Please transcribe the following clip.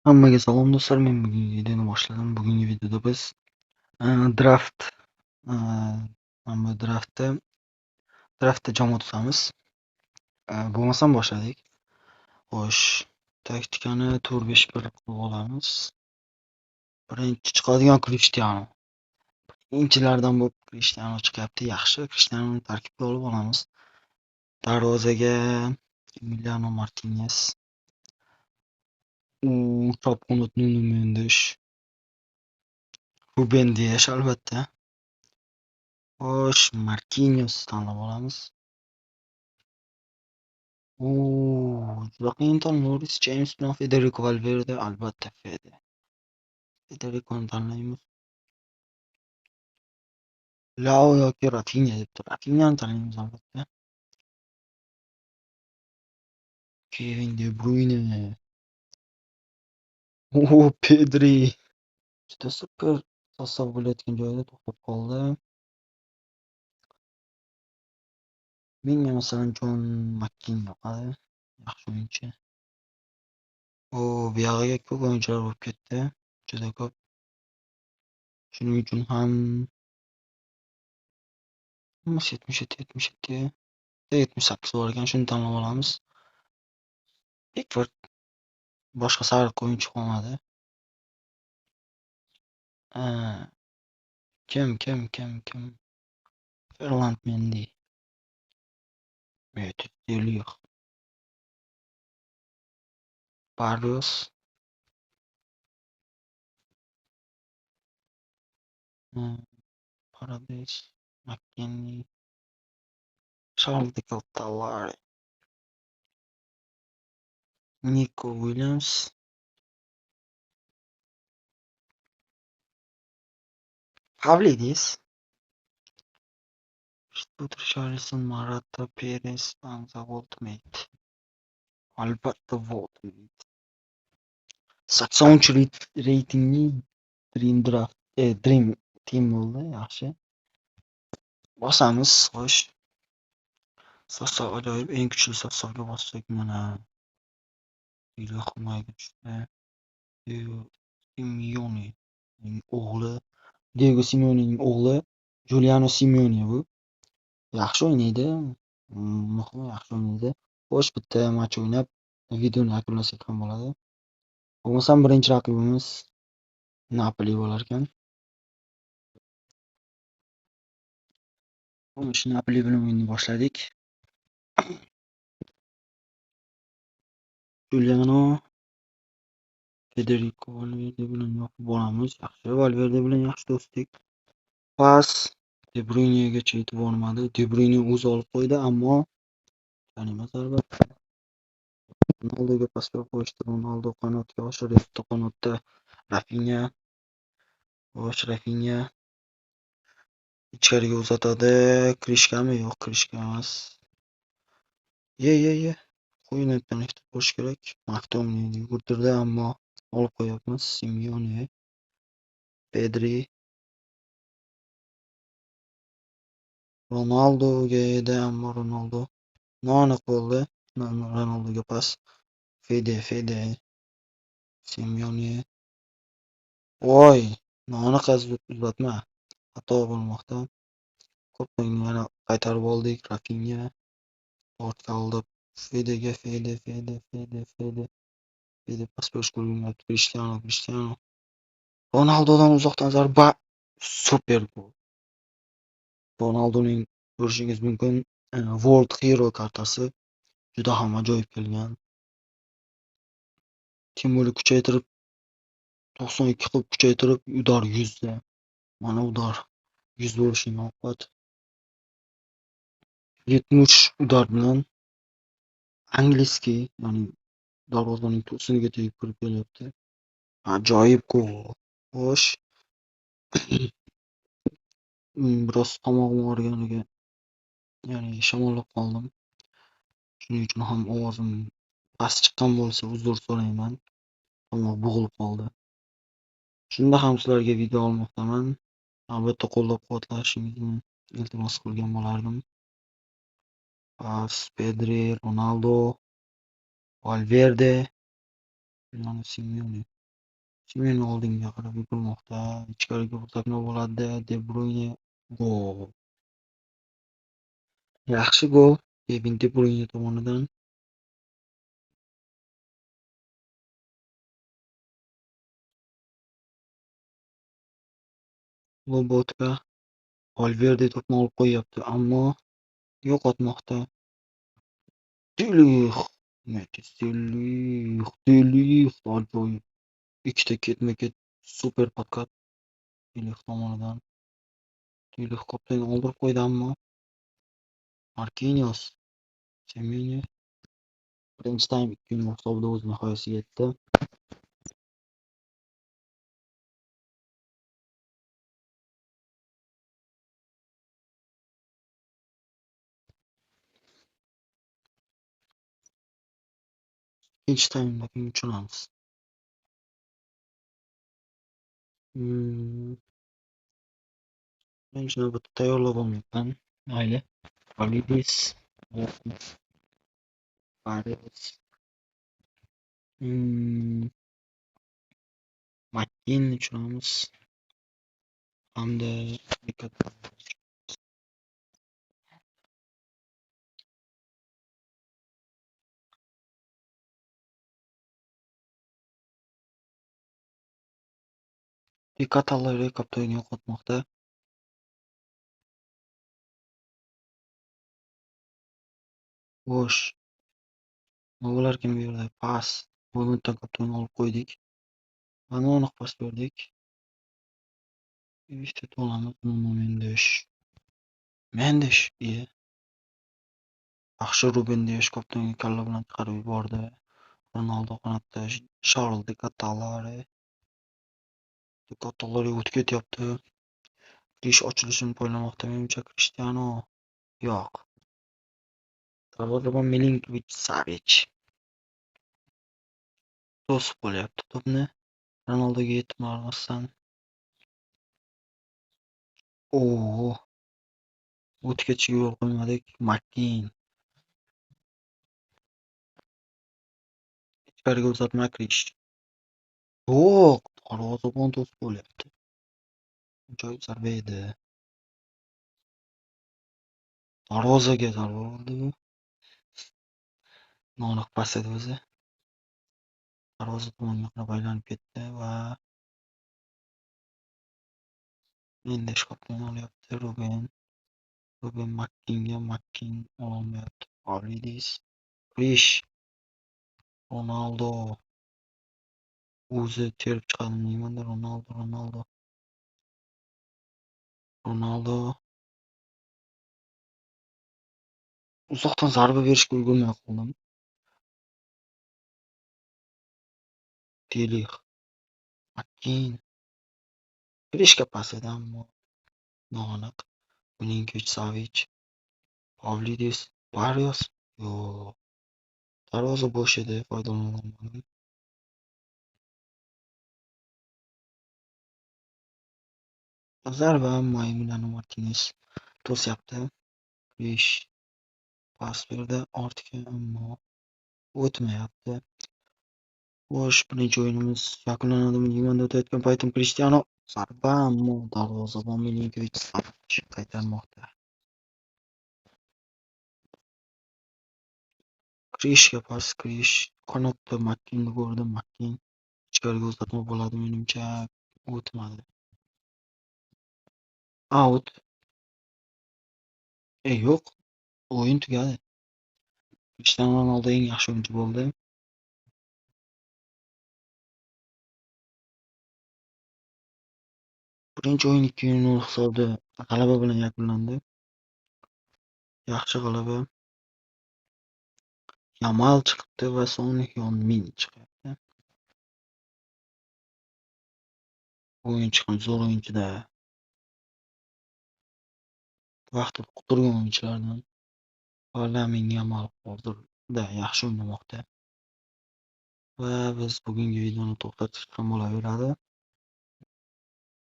Hammaga salom do'stlar, men bugungi videoni boshladim. Bugungi videoda biz draft, mana bu draftda jamoa tuzamiz. Bo'lmasam boshladik. Xo'sh, taktikani 4-5-1 qilib olamiz. Birinchi chiqadigan Cristiano. Birinchilardan bo'lib Cristiano chiqyapti. Yaxshi, Cristianoni tarkibga olib olamiz. Darvozaga Emiliano Martinez. U chap qanot Nuno Mendes. Ruben Dias albatta. Xo'sh, Marquinhos tanlab olamiz. U juda qiyin tanlov. Reece James bilan Federico Valverde, albatta Fede. Federiconi tanlaymiz. Leao yoki Rafinha debdi. Rafinhani tanlaymiz albatta. Kevin De Bruyne. O, Pedri. Juda super sostav bo'layotgan joyida to'xtab qoldi. Menga masalan Jon McKinn yoqadi. Yaxshi o'yinchi. O, bu yog'iga ko'p o'yinchilar bo'lib ketdi. Juda ko'p. Shuning uchun ham hammasi 77, 77, 78 bor ekan, shuni tanlab olamiz. Pickford, boshqa sariq o'yinchi qolmadi. Kim? Ferland Mendy. Matthew Delix. Barrios. Paredes, McKennie, Charles de Ketelaere, Nico Williams, Pavlidis, Richarlison, Morata, Perez, Banza, Woltemade. Albatta Woltemade. 83 reytingli Dream Draft, Dream Team bo'ldi, yaxshi. Bosamiz, xo'sh. Sostav ajoyib, eng kuchli sostavga bossak mana. Himoyaga tushdi. Diego Simeonening o'g'li, Diego Simeonening o'g'li Giuliano Simeone bu. Yaxshi o'ynaydi. Muhimi yaxshi o'ynaydi. Xo'sh, bitta match o'ynab videoni yakunlasak ham bo'ladi. Bo'lmasam birinchi raqibimiz Napoli bo'lar ekan. Xo'sh, Napoli bilan o'yinni boshladik. Giuliano, Federico Valverde bilan yopib boramiz. Yaxshi, Valverde bilan yaxshi do'stlik. Pas De Bruynegacha yetib bormadi. De Bruyne o'zi olib qo'ydi, ammo emas albatta. Ronaldoga pas berib qo'yishdi. Ronaldo qanotga oshiryapti. Qanotda Rafinha. Xo'sh, Rafinha ichkariga uzatadi. Krishkami? Yo'q, Krishka emas. Ye. Qo'yindan ehtiyot bo'lish kerak. McTominayni yugurtirdi, ammo olib qo'yapmiz. Simeone, Pedri, Ronaldoga edi, ammo Ronaldo noaniq bo'ldi. Ronaldoga pas. Fede, Simeone. Voy, noaniq uzatma. Xato bo'lmoqda. Ko'pini yana qaytarib oldik. Rafinha ortga oldi. Fedega, Fede. Fede pas berishga ulgurmayapti. Cristiano. Ronaldodan uzoqdan zarba. Super gol. Ronaldoning ko'rishingiz mumkin World Hero kartasi juda ham ajoyib kelgan. Timurni kuchaytirib 92 qilib kuchaytirib udar 100 da. Mana udar 100 bo'lishining oqibati. 70 udar bilan angliyskiy, ya'ni darvozaning to'siniga tegib kirib kelyapti. Ajoyib gol. Xo'sh. Biroz tomog'im og'riganiga, ya'ni shamollab qoldim. Shuning uchun ham ovozim past chiqqan bo'lsa uzr so'rayman. Tomoq bo'g'ilib qoldi. Shunda ham sizlarga video olmoqdaman. Albatta qo'llab-quvvatlashingizni iltimos qilgan bo'lardim. Pas, Pedri, Ronaldo, Valverde, Simeone. Simeone oldinga qarab yugurmoqda. Ichkariga uzatma bo'ladi. De Bruyne gol. Yaxshi gol Kevin De Bruyne tomonidan. Lobotka. Valverde to'pni olib qo'yyapti, ammo yo'qotmoqda. De Ligt, Matthijs De Ligt, De Ligt ajoyib. Ikkita ketma-ket super podkat De Ligt tomonidan. De Ligt koptoni oldirib qo'ydi, ammo Marquinhos, Semenyo birinchi taym 2-0 hisobida o'z nihoyasiga yetdi. Ikkinchi taymda keyin tushunamiz. Birinchi navbatda tayyorlab olmayapman. Mayli. Pavlidis, Barrios, McKennie tushunamiz hamda Dikkatalari kaptoyni yo'qotmoqda. Bo'sh. Nima bo'larkan bu yerda? Pas. Momentdan kaptoyni olib qo'ydik. Va noaniq pas berdik. Ishlatib olamiz. Nuno Mendes. Mendes. Yaxshi Ruben Dias kaptoyni kalla bilan chiqarib yubordi. Ronaldo qanotda Charles de Ketelaere. Kattalar o'tib ketyapti. Krish ochilishini poylamoqda. Menimcha Cristiano yo'q. Darvozabon Milinkovic Savic to'sib qo'lyapti to'pni. Ronaldoga yetib bormasdan. O, o'tib ketishiga yo'l qo'ymadik. McKennie. Ichkariga uzatma Krish. Yo'q, darvozabon to'sib qo'lyapti. Ajoyib zarba edi. Darvozaga zarba bo'ldi bu. Noaniq pas edi o'zi. Darvoza tomonga qarab aylanib ketdi va Mendes koptoni olyapti. Ruben. Ruben McKennie'ga, McKennie ololmayapti. Pavlidis, Krish, Ronaldo. O'zi terib chiqadimi deymanda. Ronaldo, Ronaldo. Ronaldo. Uzoqdan zarba berishga ulgurmay qoldim. De Ligt, McKennie. Krishga pas edi, ammo noaniq. Milinkovic Savic, Pavlidis, Barrios. Yo'q. Darvoza bo'sh edi, foydalana olmadim. Zarba Emiliano Martinez to'syapti. Krish pas berdi ortga, ammo o'tmayapti. Xo'sh, birinchi o'yinimiz yakunlanadimi deymanda o'tayotgan paytim Cristiano zarba, ammo darvozabon Milinkovic Savic qaytarmoqda. Krishga pas, Krish qanotda McKennie ko'rdi, McKennie ichkariga uzatma bo'ladi menimcha, o'tmadi. Out. Yo'q, o'yin tugadi. Cristiano Ronaldo eng yaxshi o'yinchi bo'ldi. Birinchi o'yin 2-0 hisobida g'alaba bilan yakunlandi. Yaxshi g'alaba. Yamal chiqibdi va Son Heung-min chiqyapti. Bu o'yinchi ham zo'r o'yinchi-da. Vaqtida quturgan o'yinchilardan. Va Lamin Yamal hozirda yaxshi o'ynamoqda. Va biz bugungi videoni to'xtatsak ham bo'laveradi.